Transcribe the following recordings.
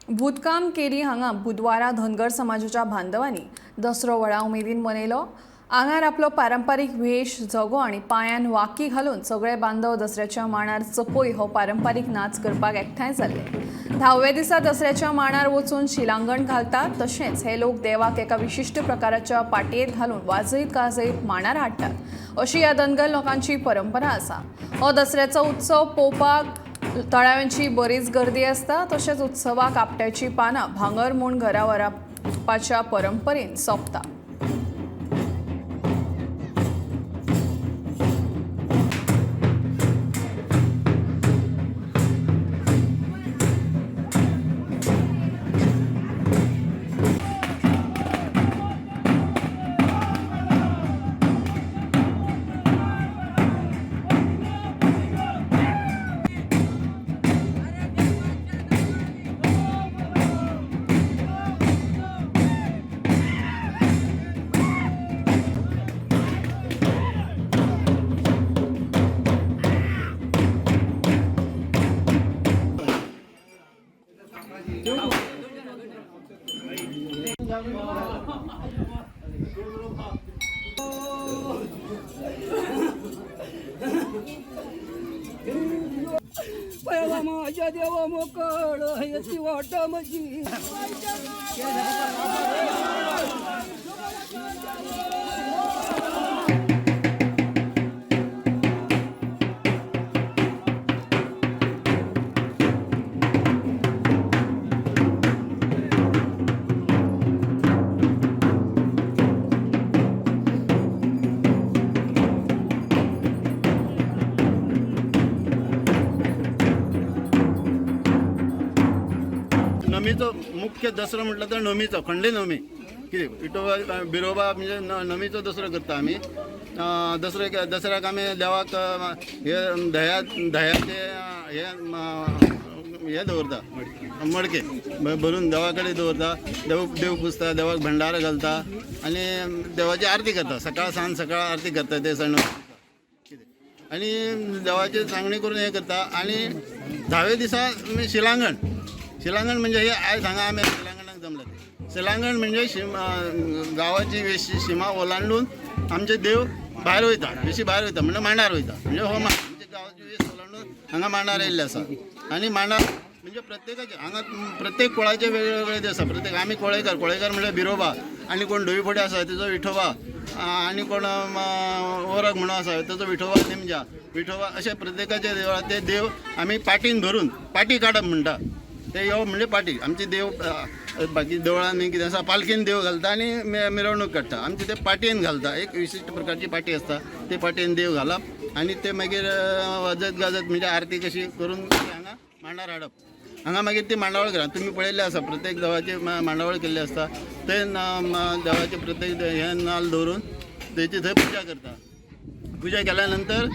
भूतकाम केरी हांगा बुधवारा धनगर समाजाच्या बांधवांनी दसरो व्हडा उमेदीन मनयलो. आंगार आपलो पारंपारीक वेश झगो आनी पांयान वाकी घालून सगळे बांधव दसऱ्याच्या मांडार चपय हो पारंपारीक नाच करपाक एकठांय जाल्ले. 10व्या दिसा दसऱ्याच्या मांडार वचून शिलांगण घालतात. तशेंच हे लोक देवाक एका विशिश्ट प्रकाराच्या पाटयेत घालून वाजयत गाजयत मांडार हाडटात अशी ह्या धनगर लोकांची परंपरा आसा. हो दसऱ्याचो उत्सव पळोवपाक तळाव्यांची बरीच गर्दी आसता. तशेंच उत्सवाक आपट्याची पानां भांगर म्हूण घरा व्हरपाच्या परंपरेन सोंपता. पळवा माझ्या देवा मोकळ याची वाट मजी. नमीचो मुख्य दसरो म्हटलं तर नमीचो खंडे नवमी कितें विठोबा बिरोबा म्हणजे नमीचो दसरो करता आमी. दसरो दसऱ्याक आमी देवाक हे धया धयाचे हे हे दवरता मडके भरून देवा कडेन दवरता. देव देव पुजता, देवाक भंडारा घालता आनी देवाची आरती करता. सकाळ सांज सकाळ आरती करता ते सण आनी देवाची सांगणी करून हें करता. आनी 10व्या दिसा आमी शिलांगण शिलांगण म्हणजे हे आयज हांगा आमी शिलांगणाक जमले. शिलांगण म्हणजे गांवाची वेशी शिमा ओलांडून आमचे देव भायर वयता, वेशी भायर वयता म्हणजे मांडार वयता. म्हणजे हो मांड म्हणजे गांवाची वेश ओलांडून हांगा मांडार येयल्ले आसा. आनी मांडार म्हणजे प्रत्येकाचे हांगा प्रत्येक कुळाचे वेगळे वेगळे देव आसा. प्रत्येक आमी कोळेकर, कोळेकर म्हणजे बिरोबा, आनी कोण धवी आसा तेजो विठोबा, आनी कोण ओरग म्हणून आसा तेजो विठोबा निमजा विठोबा, अशे प्रत्येकाचे देवळां ते देव आमी पाटीन भरून पाटी काडप म्हणटा ते यो म्हणजे पाटी. आमचे देव बाकी देवळांनी कितें आसा पालखेन देव घालता आनी मिरवणूक काडटा. आमचे ते पाटयेन घालता, एक विशिश्ट प्रकारची पाटी आसता, ते पाटयेन देव घालप आनी ते मागीर वाजत गाजत म्हणजे आरती कशी करून हांगा मांडार हाडप. हांगा मागीर ती मांडावळ करता. तुमी पळयल्ले आसा प्रत्येक देवाची मांडावळ केल्ली आसता. ते देवाचे प्रत्येक हे नाल दवरून तेची थंय पुजा करता. पुजा केल्या नंतर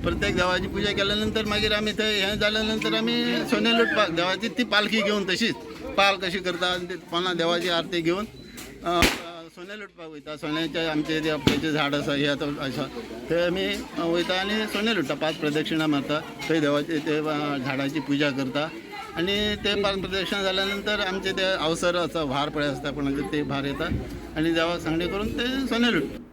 प्रत्येक देवाची पुजा केल्या नंतर मागीर आमी थंय हें जाल्या नंतर आमी सोने लुटपाक देवाची ती पालखी घेवन तशीच पाल कशी करता आनी ते पोना देवाची आरती घेवन सोने लुटपाक वयता. सोन्याचे आमचे ते आपल्याचे झाड आसा हे आतां आसा थंय आमी वयता आनी सोने लुट्टा. 5 प्रदक्षिणा मारता थंय देवाची ते झाडाची पुजा करता. आनी ते 5 प्रदक्षिणा जाल्या नंतर आमचे ते अवसर आसा भार पळय आसता कोणाचे ते भार येता आनी देवाक सांगणी करून ते सोने लुट्टा.